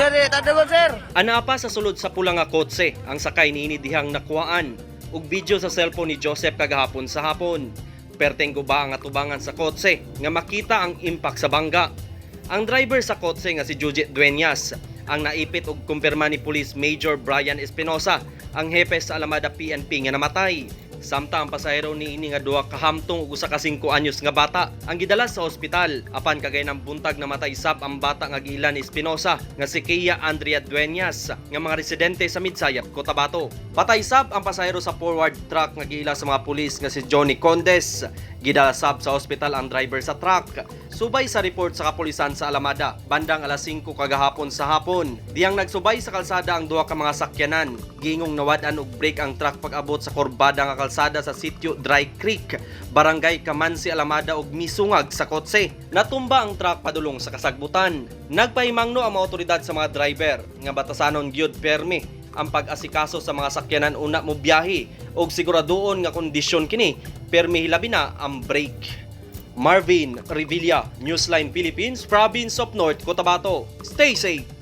Sir, sir. Anaa pa sa sulod sa pula nga kotse ang sakay niini dihang nakuhaan ug video sa cellphone ni Joseph kagahapon sa hapon. Perteng guba ang atubangan sa kotse nga makita ang impact sa bangga. Ang driver sa kotse nga si Jujit Dueñas ang naipit og kumpirma ni Police Major Brian Espinosa, ang hepe sa Alamada PNP, nga namatay. Samtang ang pasahero niini nga duha ka hamtong ug usa ka 5 anyos nga bata ang gidala sa ospital, apan kagay ng buntag namatay sab ang bata nga giila ni Espinosa nga si Kia Andrea Dueñas nga mga residente sa Midsayap, Cotabato. Patay sab ang pasahero sa forward truck nga giila sa mga pulis nga si Johnny Condes. Gidala sab sa ospital ang driver sa truck. Subay sa report sa kapulisan sa Alamada, bandang alas 5 kagahapon sa hapon, diyang nagsubay sa kalsada ang duha ka mga sakyanan. Gingong nawad-an og brake ang truck pag-abot sa kurbada nga kalsada sa sitio Dry Creek, Barangay Kamansi, Alamada ug misungag sa kotse. Natumba ang truck padulong sa kasagbutan. Nagpahimangno ang mga otoridad sa mga driver nga batasanon gyud permi ang pag-asikaso sa mga sakyanan una mo biyahe og siguraduon nga kondisyon kini, permi hilabi na ang brake. Marvin Revilla, Newsline Philippines, Province of North Cotabato. Stay safe!